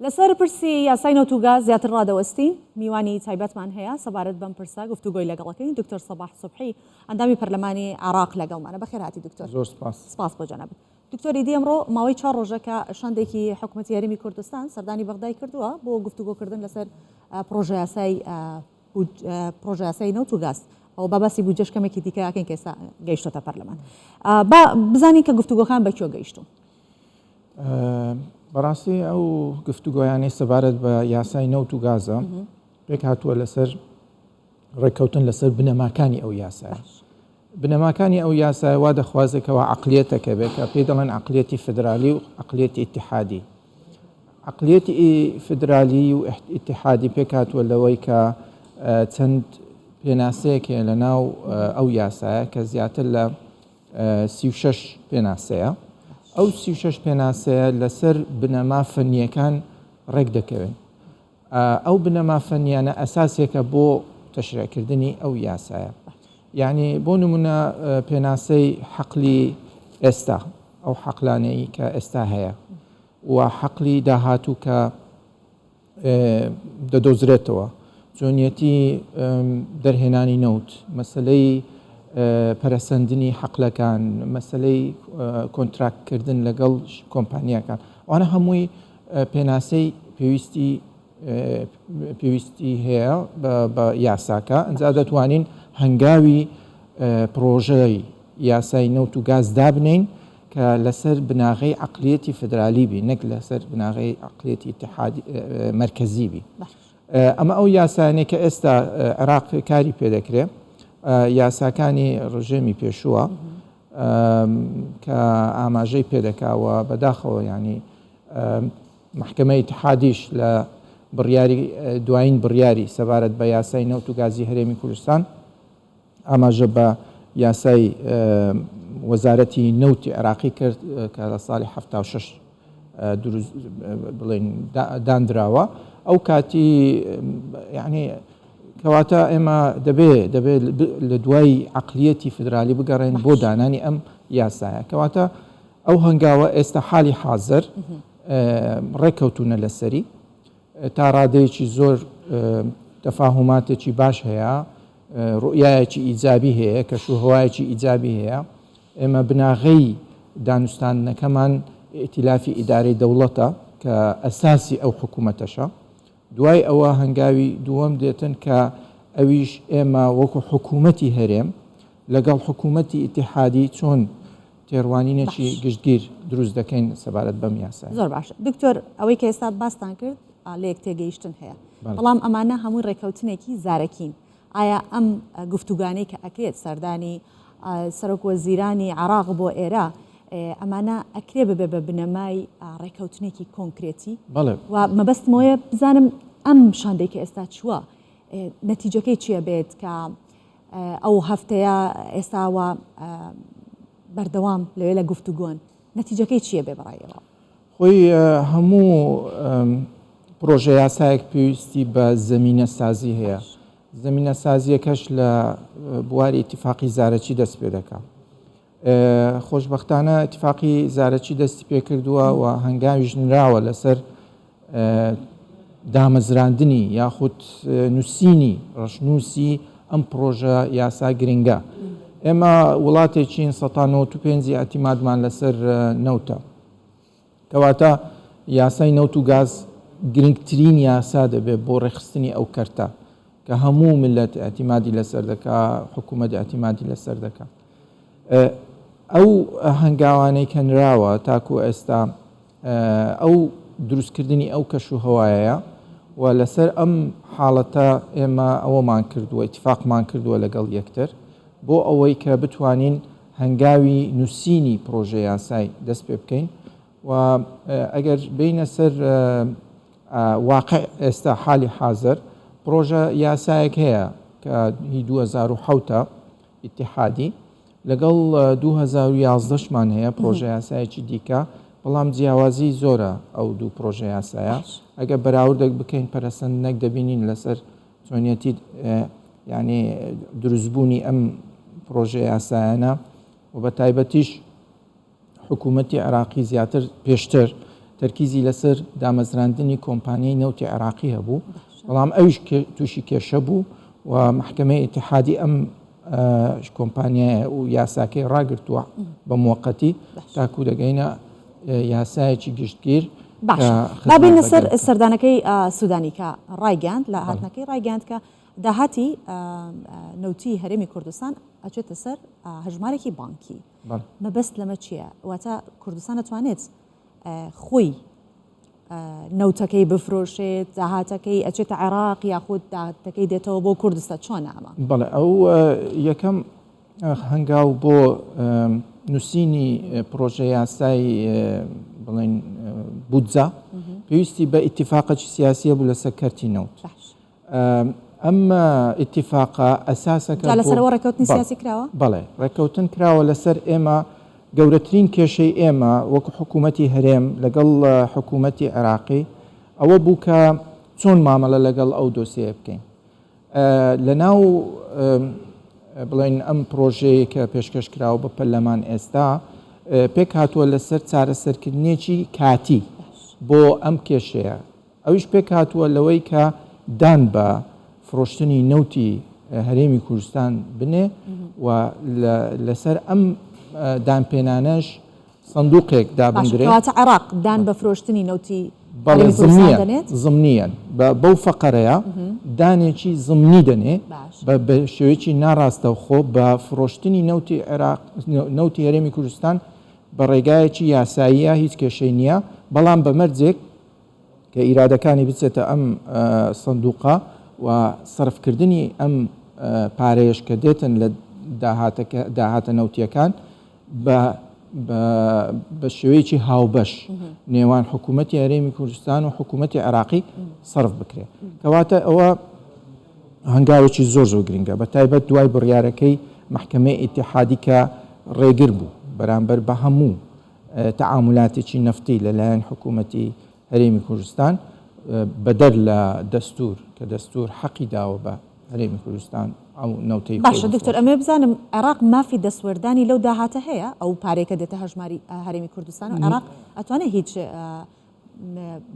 لەسەر پرسی یاسای نەوت و گاز زیاتر ڕادەوەستین، میوانی تایبەتمان هەیە سەبارەت بەم پرسە گفتوگۆی لەگەڵەکەین، دکتۆر سەباح سوبحی ئەندامی پەرلەمانی عێراق لەگەڵمانە. بەخێرهاتی دکتۆر. زۆر سپاس. سپاس بۆ جەنابت. دکتۆر ئیدی ئەمڕۆ ماوەی چوار ڕۆژە کە شاندێکی حکومەتی هەرێمی کوردستان سەردانی بەغدای کردووە بۆ گفتوگۆکردن لەسەر پڕۆژەیاسای پڕۆژەیاسای نەوت و گاز. ئەوە با باسی بودجەش کەمێکی دیکە ئەکەین کە ئێستا گەیشتۆتە پەرلەمان. با بزانین کە گفتوگۆکان بە کوێ گەیشتوون. بەڕاستی ئەو گفتوگۆیانەی سەبارەت بە یاسای نەوت و گازە پێک هاتووە لەسەر ڕێککەوتن لەسەر بنەماکانی ئەو یاسایە. بنەماکانی ئەو یاسایە وا دەخوازێت کەوا عەقلیەتەکە بێت کە پێی دەڵێن عەقلیەتی فدرالی و عەقلیەتی ئیتیحادی. عەقلیەتی فدرالی و ئیتیحادی پێک هاتووە لەوەی کە چەند پێناسەیەک هەیە لە ناو ئەو یاسایە کە زیاتر لە 36 پێناسەیە. ئەو 36 پێناسەیە لەسەر بنەما فەنییەکان ڕێک دەکەوێن. ئەو بنەما فەنیانە ئەساسێکە بۆ تەشریعکردنی ئەو یاسایە. یعنی بۆ نمونە پێناسەی حەقلی ئێستا، ئەو حەقلانەی کە ئێستا هەیە و حەقلی داهاتوو کە دەدۆزرێتەوە، چۆنیەتی دەرهێنانی نەوت، مەسەلەی پەرەسەندنی حەقلەکان، مەسەلەی کۆنتراکتکردن لەگەڵ کۆمپانیاکان، ئەوانە هەمووی پێناسەی پێویستی پێویستی هەیە بە یاساکە، ئەنجا دەتوانین هەنگاوی پڕۆژەی یاسای نەوت و گاز دابنێین کە لەسەر بناغەی عەقلیەتی فدرالی بی نەک لەسەر بناغەی عەقلیەتی ئیتحادی مەرکەزی بی. ئەمە ئەو یاسایانەی کە ئێستا عێراق کاری پێ دەکرێ یاساکانی ڕژێمی پێشووە کە ئاماژەی پێ دەکا و بەداخەوە یانی مەحکەمەی ئیتحادیش لە بڕیاری دوایین بڕیاری سەبارەت بە یاسای نەوت و گازی هەرێمی کوردستان ئاماژە بە یاسای وەزارەتی نەوتی عێراقی کرد کە لە ساڵی 76 دروست بڵێن دانراوە ئەو کاتی یعنی کەواتە ئێمە دەبێ دەبێت لە دوای عقلیەتی فدرالی بگەڕێن بۆ دانانی ئەم یاسایە کەواتە ئەو هەنگاوە ئێستا حالی حازر ڕێککەوتونە لەسەری تا ڕادەیەکی زۆر تەفاهوماتێکی باش هەیە، ڕوئیایەکی ئیجابی هەیە، کەشوهەوایەکی ئیجابی هەیە. ئێمە بناغەی دانوستاندنەکەمان ئیئتیلافی ئیدارەی دەوڵەتە کە ئەساسی ئەو حکوومەتەشە. دوای ئەوە هەنگاوی دووەم دێتن کە ئەویش ئێمە وەکوو حکوومەتی هەرێم لەگەڵ حکوومەتی ئیتیحادی چۆن تێڕوانینێکی گشتگیر دروست دەکەین سەبارەت بەم یاسایە. زۆر باشە دکتۆر، ئەوەی کە ئێستا باستان کرد لەیەک تێگەیشتن هەیە، بەڵام ئەمانە هەمووی ڕێککەوتنێکی زارەکین. ئایا ئەم گفتوگانەی کە ئەکرێت سەردانی سەرۆک وەزیرانی عێراق بۆ ئێرە، ئەمانە ئەکرێ ببێ بە بنەمای ڕێککەوتنێکی کۆنکرێتی؟ بەڵێ. و مەبەستم ئەوەیە بزانم ئەم شاندەی کە ئێستا چووە نەتیجەکەی چییە بێت کە ئەو هەفتەیە ئێستا وا بەردەوام لەوێ لە گفتوگۆن، نەتیجەکەی چییە بێ بەڕای ئێوە؟ خۆی هەموو پرۆژە یاسایەک پێویستی بە زەمینە سازی هەیە. زەمینە سازیەکەش لە بواری ئیتیفاقی زارەکی دەست پێ دەکا. خۆشبەختانە ئیتیفاقی زارەکی دەستی پێکردووە و هەنگاویش نراوە لەسەر دامەزراندنی یاخود نووسینی ڕەشنووسی ئەم پڕۆژە یاسا گرنگە. ئێمە وڵاتێکین 95% ئیعتیمادمان لەسەر نەوتە. کەواتە یاسای نەوت و گاز گرنگترین یاسا دەبێت بۆ ڕێکخستنی ئەو کەرتە کە هەموو میللەت ئیعتیمادی لەسەر دەکا، حکوومەت ئیعتیمادی لەسەر دەکا. ئەو هەنگاوانەی کە نراوە تاکوو ئێستا ئەو دروستکردنی ئەو کەش و هەوایەیە و لەسەر ئەم حاڵەتە ئێمە ئەوەمان کردووە، ئیتفاقمان کردووە لەگەڵ یەکتر بۆ ئەوەی کە بتوانین هەنگاوی نووسینی پڕۆژە یاسای دەست پێ بکەین و ئەگەر بێینە سەر واقع ئێستا حالی حازر پڕۆژە یاسایەک هەیە کە هی 2007 ئیتیحادی لەگەڵ 2011 شمان هەیە پڕۆژە یاسایەکی دیکە بەڵام جیاوازی زۆرە ئەو دوو پڕۆژە یاسایە ئەگەر بەراوردێک بکەین پەرەسەندنێک دەبینین لەسەر چۆنیەتی یعنی دروستبوونی ئەم پڕۆژە یاسایانە و بە تایبەتیش حکوومەتی عێراقی زیاتر پێشتر تەرکیزی لەسەر دامەزراندنی کۆمپانیای نەوتی عێراقی هەبوو، بەڵام ئەویش تووشی کێشە بوو و مەحکەمەی ئیتیحادی ئەم کۆمپانیایە و یاساکەی ڕاگرتووە بە موەقەتی تاکوو دەگەینە یاسایەکی گشتگیر. باشە با بێینە سەر سەردانەکەی سودانی کە ڕایگەیاند لە هاتنەکەی ڕایگەیاند کە داهاتی نەوتی هەرێمی کوردستان ئەچێتە سەر هەژمارێکی بانکی. مەبەست لەمە چییە؟ واتە کوردستان ئەتوانێت خۆی نەوتەکەی بفرۆشێت، داهاتەکەی ئەچێتە عێراق یاخود داهاتەکەی دێتەوە بۆ کوردستان چۆنە ئەمە؟ بەڵێ ئەو یەکەم هەنگاو بۆ نووسینی پرۆژە یاسای بڵێن بودجە پێویستی بە ئیتیفاقەکی سیاسیە بوو لەسەر کەرتی نەوت. ئەم ئیتیفاقە ئەساسەکە جا لەسەرەوە ڕێکەوتنی سیاسی کراوە؟ بەڵێ ڕێکەوتن کراوە لەسەر ئێمە گەورەترین کێشەی ئێمە وەکو حکوومەتی هەرێم لەگەڵ حکوومەتی عێراقی ئەوە بوو کە چۆن مامەڵە لەگەڵ ئەو دۆسیەیە بکەین لە ناو بڵێن ئەم پرۆژەیە کە پێشکەش کراوە بە پەرلەمان ئێستا پێک هاتووە لەسەر چارەسەرکردنێکی کاتی بۆ ئەم کێشەیە ئەویش پێکهاتووە لەوەی کە دان بە فرۆشتنی نەوتی هەرێمی کوردستان بنێ و لەسەر ئەم دانپێنانەش سندوقێک دابندرێ. کەواتە عێراق دان بە فرۆشتنی نەوتی هەرێمی کوردستان دەنێت؟ زمنییەن بەو فەقەرەیە دانێکی زمنی دەنێ بە شێوەیەکی ناڕاستەوخۆ بە فرۆشتنی نەوتی عێراق نەوتی هەرێمی کوردستان بە ڕێگایەکی یاساییە هیچ کێشەی نییە بەڵام بە مەرجێک کە ئیرادەکانی بچێتە ئەم سندوقە و سەرفکردنی ئەم پارەیەش کە دێتن لە داهاتەکە داهاتە نەوتیەکان بە بە شێوەیەکی هاوبەش نێوان حکوومەتی هەرێمی کوردستان و حکوومەتی عێراقی سەرف بکرێت کەواتە ئەوە هەنگاوێکی زۆر زۆر گرنگە بە تایبەت دوای بڕیارەکەی مەحکەمەی ئیتیحادی کە ڕێگر بوو بەرامبەر بە هەموو تەعامولاتێکی نەفتی لە لایەن حکوومەتی هەرێمی کوردستان بەدەر لە دەستوور کە دەستوور حەقی داوە بە هەرێمی کوردستان ئەو نەوتەی خۆی باشە دکتۆر ئەمەوێ بزانم عێراق مافی دەستوەردانی لەو داهاتە هەیە ئەو پارەی کە دێتە هەژماری هەرێمی کوردستان و عێراق ئەتوانێت هیچ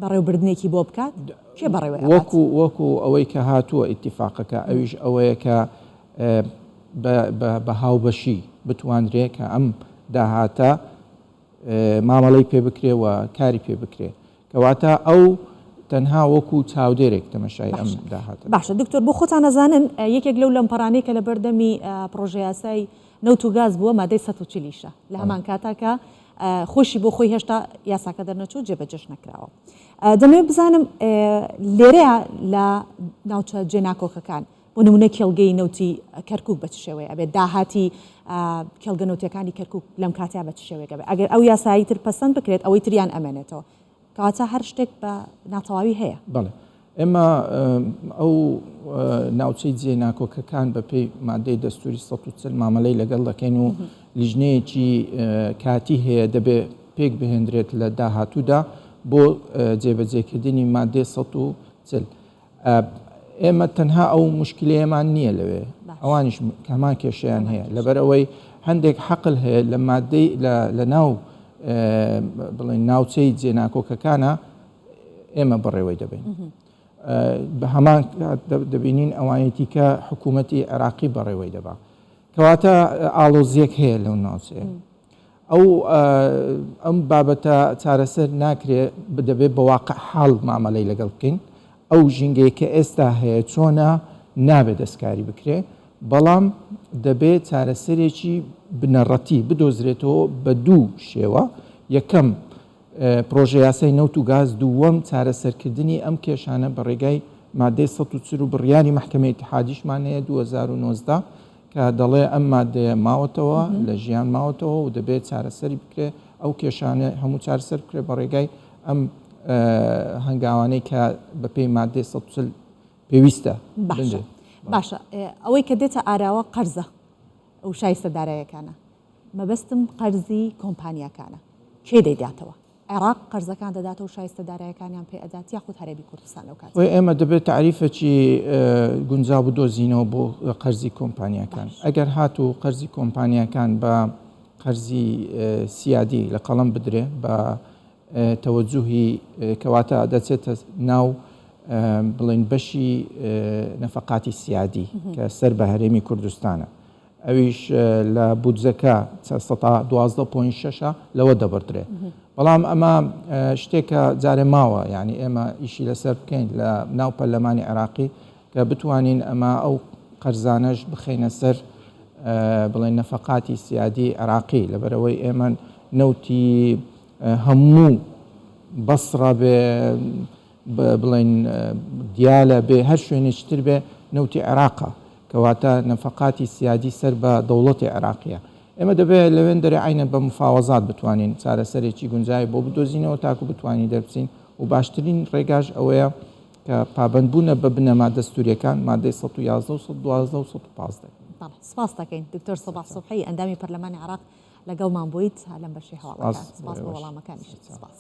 بەڕێوبردنێکی بۆ بکات کێ بەڕێوەی ئەبات؟ وەکو وەکو ئەوەی کە هاتووە ئیتیفاقەکە ئەویش ئەوەیە کە بە هاوبەشی بتوانرێ کە ئەم داهاتە مامەڵەی پێ بکرێ و کاری پێ بکرێ کەواتە ئەو تەنها وەکو چاودێرێک تەمەشای ئەم داهاتە. باشە دکتۆر بۆ خۆتان ئەزانن یەکێک لەو لەمپەڕانەی کە لەبەردەمی پڕۆژەیاسای نەوت و گاز بووە مادەی 140 یشە لە هەمان کاتا کە خۆشی بۆ خۆی هێشتا یاساکە دەرنەچوو جێبەجێش نەکراوە دەمەوێت بزانم لێرەیە لە ناوچە جێناکۆکەکان بۆ نمونە کێڵگەی نەوتی کەرکک بە چ شێوەیە ئەبێت داهاتی کێڵگە نەوتەکانی کەرکک لەم کاتیا بە چ شێوەیەک ئەبێت ئەگەر ئەو یاسایی تر پەسەند بکرێت ئەوەی تریان ئەمێنێتەوە کەواتە هەر شتێک بە ناتەواوی هەیە. بەڵێ ئێمە ئەو ناوچەی جێ ناکۆکەکان بە پێی مادەی دەستوری 140 مامەلەی لەگەڵ دەکەین و لیژنەیەکی کاتی هەیە دەبێ پێک بهێندرێت لە داهاتوودا بۆ جێبەجێکردنی مادەی 140 ئێمە تەنها ئەو مشکلەیەمان نییە لەوێ ئەوانیش هەمان کێشیان هەیە لەبەر ئەوەی هەندێک حەقل هەیە لە مادەی لە ناو بڵێن ناوچەی جێناکۆکەکانە ئێمە بەڕێوەی دەبین بە هەمان دەبینین ئەوانەی تیکە حکوومەتی عێراقی بەڕێوەی دەبا کەواتە ئاڵۆزیەک هەیە لەو ناوچەیە ئەو ئەم بابەتە چارەسەر ناکرێ دەبێت بە واقع حاڵ مامەلەی لەگەڵ بکەین ئەو ژینگەی کە ئێستا هەیە چۆنە نابێت دەستکاری بکرێ بەڵام دەبێت چارەسەرێکی بنەڕەتی بدۆزرێتەوە بە دوو شێوە یەکەم پرۆژەیاسای نەوت و گاز دووەم چارەسەرکردنی ئەم کێشانە بە ڕێگای مادەی 140 و بڕیاری مەحکەمەی ئیتحادیشمان هەیە 2019 کە دەڵێ ئەم مادەیە ماوەتەوە لە ژیان ماوەتەوە و دەبێت چارەسەری بکرێ ئەو کێشانە هەموو چارەسەر بکرێ بە ڕێگای ئەم هەنگاوانەی کە بەپێی مادەی 140 پێویستە باشە باشە ئەوەی کە دێتە ئاراوە قەرزە و شایستە دارایەکانە مەبەستم قەرزی کۆمپانیاکانە کێ دەیداتەوە؟ عێراق قەرزەکان دەداتەوە شایستە دارایەکانیان پێ ئەدات یاخود هەرێمی کوردستان لەو کاتە؟ خۆی ئێمە دەبێت تاریفەکی گونجاو بدۆزینەوە بۆ قەرزی کۆمپانیاکان ئەگەر هاتوو قەرزی کۆمپانیاکان بە قەرزی سیادی لە قەڵەم بدرێ بە. تەوەجوهی کەواتە دەچێتە ناو بڵێن بەشی نەفەقاتی سیادی کە سەر بە هەرێمی کوردستانە ئەویش لە بودجەکە 12.6 لەوە دەبڕدرێ بەڵام ئەمە شتێکە جارێ ماوە یعنی ئێمە ئیشی لەسەر بکەین لە ناو پەرلەمانی عێراقی کە بتوانین ئەمە ئەو قەرزانەش بخەینە سەر بڵێن نەفەقاتی سیادی عێراقی لەبەرئەوەی ئێمە نەوتی هەموو بەسڕە بێ بڵێن دیالە بێ هەر شوێنێکی تر بێ نەوتی عێراقە کەواتە نەفەقاتی سیادی سەر بە دەوڵەتی عێراقیە ئێمە دەبێت لەوێن دەرێ عەینەن بە مفاوەزات بتوانین چارەسەرێکی گونجاوی بۆ بدۆزینەوە تاکو بتوانین دەربچین و باشترین ڕێگاش ئەوەیە کە پابەندبوونە بە بنەما دەستوورییەکان، مادەی 111 و 112 و 115. بەڵێ سپاست دەکەین دکتۆر سەباح سوبحی ئەندامی پەرلەمانی عێراق لەگەڵمان بوویت لەم بەشەی هەواڵەکان. سپاس سپاس بۆ بۆ ئێوەش. وەڵامەکانیشت. سەرچاو. سپاس.